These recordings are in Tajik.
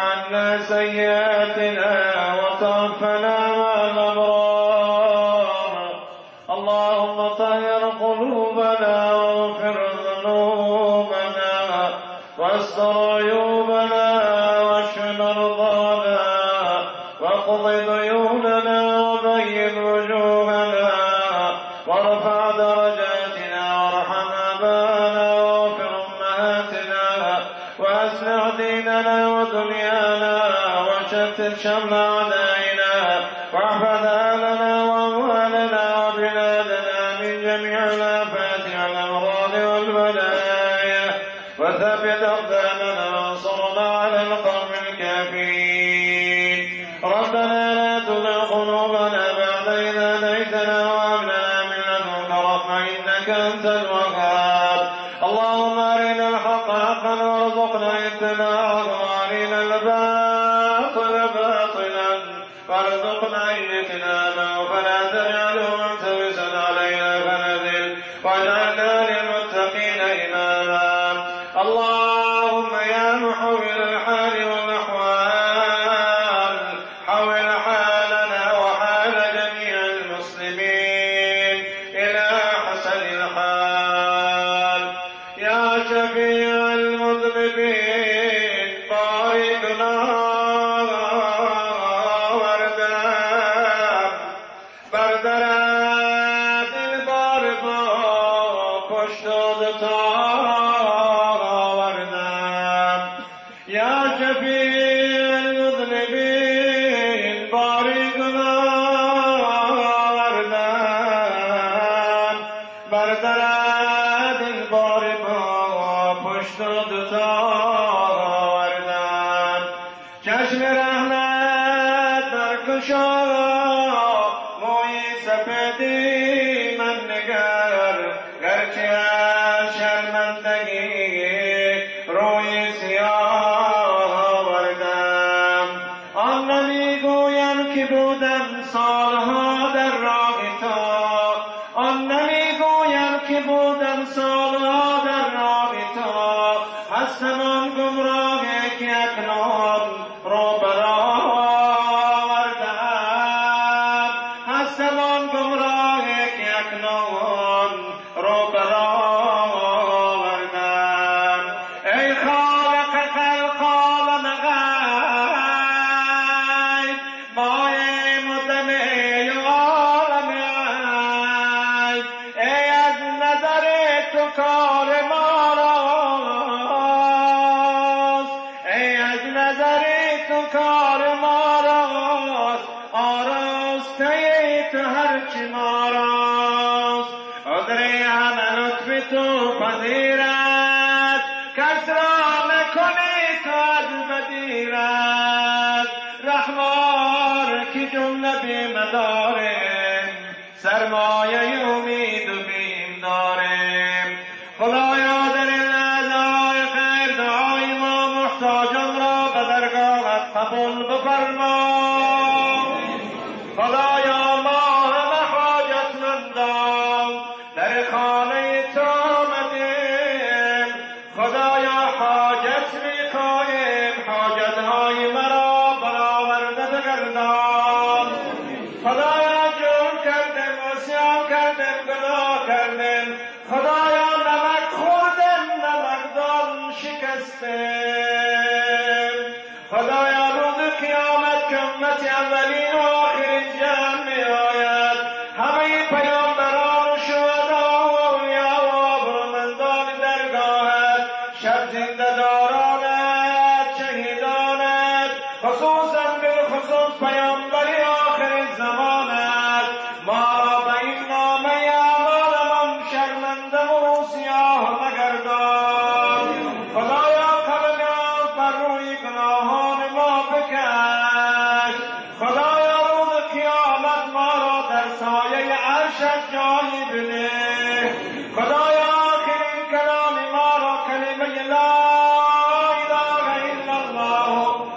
عنا سيئاتنا وتوفنا مع الأبرار. اللهم طهر قلوبنا واغفر ذنوبنا واستر عيوبنا واشف مرضانا واقض ديوننا وبين وجوهنا وارفع درجاتنا وارحم آباءنا واغفر أمهاتنا وأصلح ديننا ودنيانا وشتت شمل أعدائنا واحفظ أهلنا وأموالنا وبلادنا من جميع الآفات والأمراض والبلايا وثبت أقدامنا وانصرنا على القوم الكافرين. ربنا لا تزغ قلوبنا بعد إذ هديتنا وهب لنا من لدنك رحمة إنك أنت الوهاب. اللهم أرنا الحق حقا وارزقنا اتباعه وأرنا الباطل باطلا وارزقنا اجتنابه فلا تجعله ملتبسا علينا فنذل واجعلنا للمتقين إماما. اللهم يا محول الحال والأحوال حول حالنا وحال جميع المسلمين إلى أحسن الحال. يا شفيع المذنبين باركنا وردام بردرد البار با پشت آوردم. یا شفیع المذنبین باری گناه آوردم بردرد البار با پشت آوردم. چشم رحمت برکشا موی سفیدی من نگر گرچه از شرمندگی روی سیاه آوردم. آن نمیگویم که بودم سالها در راه تو، آن نمیگویم که بودم سالها در راه تو، هستم آن گمراه که اکنون رو برآوردم، هستم آن گمراه که اکنون رو برآوردم. ای خالق خلق عالم غیب مایه مدمه عالم عیب، ای از نظر تو کار ما راست، ای از نظر تو کار ما راست، آراسته تو هرچی ما راست. عذر همه لطف تو پذیرد کس را نکنی تو از بدیرد. رحمار که جمله بیمداریم سرمایه امید و بیم داریم. خدایا در این لحظه‌های خیر دعای ما محتاجان را به درگاهت قبول بفرما. خدایا ما همه حاجتمندان در خانه تو آمدیم. خدایا حاجت میخواهیم، حاجتهای مرا برآورده بگردان. خدایا جرم کردیم، عصیان کردیم، گناه کردیم. خدایا نمک خوردیم، نمکدان شکستیم. خدایا روز قیامت که امت اولین و آخرین جمع می آید، همه پیامبران و شهدا و اولیا و آبرومندان درگاهت، شب زنده دارانت، شهیدانت، خصوصا بالخصوص پیامبر آخر زمانت، ما را به این نامه اعمالمان شرمنده و سیاه مگردان. خدایا قلم بر روی گناهان ما بکش. خدایا روز قیامت ما را در سایه عرشت جایی بده. خدایا آخرین کلام ما را کلمه لا اله الا الله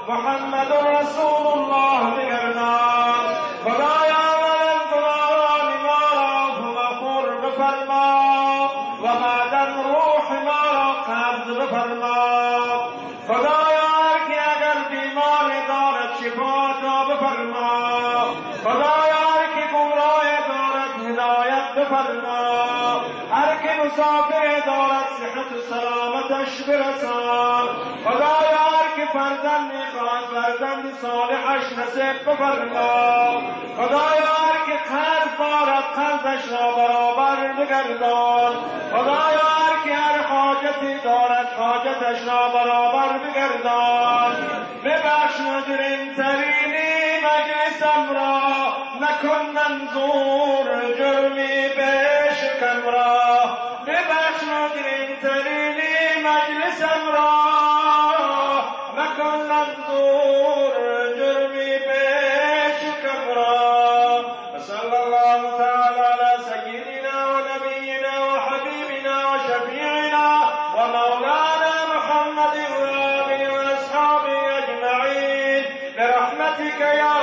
محمد رسول الله بگردان. خدایا اولا گناهان ما را مغفور بفرما و بعدا روح ما را قبض بفرما. خدایا هر کی اگر بیمار شفا عطا بفرما. خدایا هر که گمراه دارد هدایت بفرما، هر که مسافر دارد صحت و سلامتش برسان. خدایا هر که فرزند میخواهد فرزند صالحش نصیب بفرما. خدایا هر که قرض دارد قرضش را برابر بگردان. خدایا هر که هر حاجتی دارد حاجتش را برابر بگردان. ببخش مجرم ترینی مجلسم را، نکن منظور جرمی بشکم را. ببخش مجرم ترینی مجلسم را، نکن منظور جرمی بشکم را. صلى الله تعالى على سيدنا ونبينا وحبيبنا وشفيعنا ومولانا محمد وآله وأصحابه أجمعين برحمتك يا